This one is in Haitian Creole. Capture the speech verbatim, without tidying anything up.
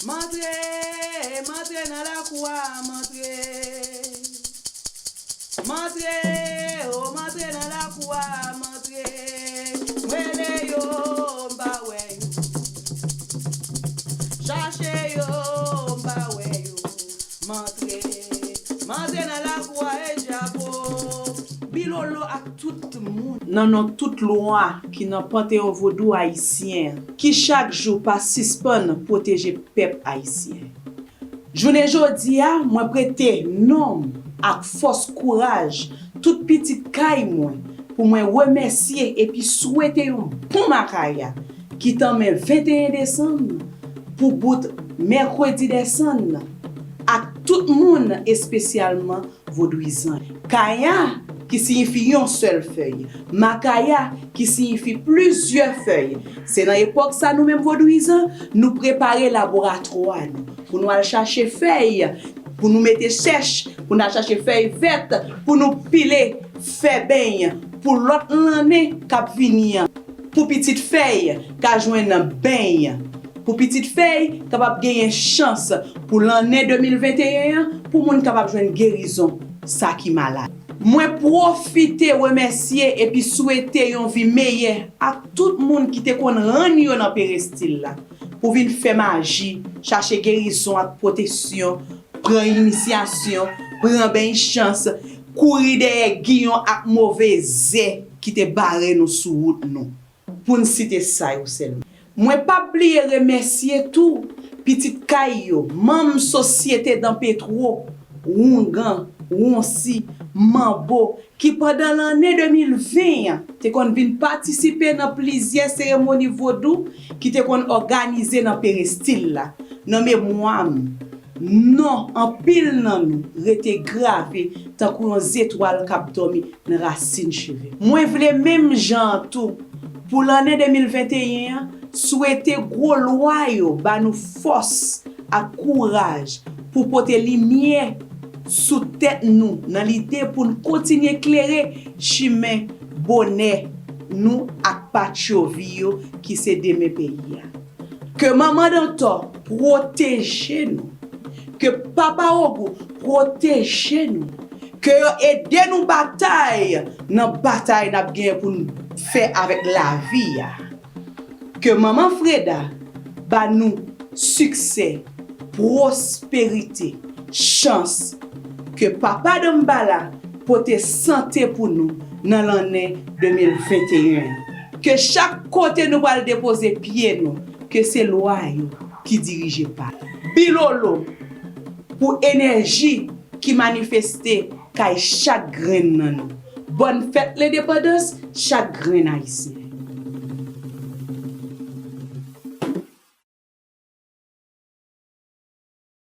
M antre, m antre nan lakou a, m antre. M antre, o, m antre nan lakou a, m antre. M rele yo, m pa wè yo. Chache yo, m pa wè yo. M antre, m antre nan lakou a, e dyapo. Bilolo ak tout moun nan non tout lwa ki nan panteyon vodou ayisyen an, ki chak jou pa sispann pwoteje pèp ayisyen. Jounen jodi a, mwen prete non m ak fòs kouraj tout pitit kay mwen pou mwen remèsye epi swete yon bon makaya ki tanmen venteyen desanm pou bout mèkredi dèsanm nan ak tout moun, espesyalman vodouyizan. Kaya ki siyifi yon sèl fèy, makaya ki siyifi plizyè fèy. Se nan epòk sa nou menm vodouyizan, nou prepare laboratwa nou pou nou al chache fèy, pou nou mete chèch, pou nou al chache fèy vèt, pou nou pile, fè beny pou lòt lannen k ap vini an, pou pitit fèy ka jwenn beny, pou pitit fèy kapab genyen chans pou lannen de mil venteyen an, pou moun kapab jwenn gerizon sa ki malad. Mwen pwofite remèsye epi swete yon vi meyè ak tout moun ki te konn rann yo nan perestil la pou vin fè maji, chache gerizon ak pwoteksyon, pran inisyasyon, pran beny chans, kouri dèyè giyon ak move zè ki te bare nou sou wout nou, pou n site sa yo sèlman. Mwen p ap bliye remèsye tou pitit kay yo, manm Sosyete Dan Petwo, Woungan, Wonsi, Manbo, ki pandan lannen de mil ven an te konn vin patisipe nan plizyè seremoni vodou ki te konn òganize nan perestil la. Nan memwa m, non anpil nan nou rete grave tankou yon zetwal k ap dòmi nan rasin cheve. Mwen vle menm jan an tou, pou lannen de mil venteyen an, swete gwo lwa yo ba nou fòs ak kouraj pou pote limyè sou tèt nou nan lide pou n kontinye klere chimen bonè nou ak patchovi yo ki se demen peyi a. Ke Manman Dantò pwoteje nou. Ke Papa Ogou pwoteje nou. Ke yo ede nou batay nan batay n ap gen pou n fè avèk lavi a. Ke Manman Freda ba nou siksè, pwosperite, chans. Ke Papa Danmbala pote sante pou nou nan lannen de mil venteyen an. Ke chak kote nou pral depoze pye nou, ke se lwa yo ki dirije pa yo. Bilolo pou enèji ki manifeste kay chak grenn nan nou. Bòn fèt lendepandans chak grenn ayisyen.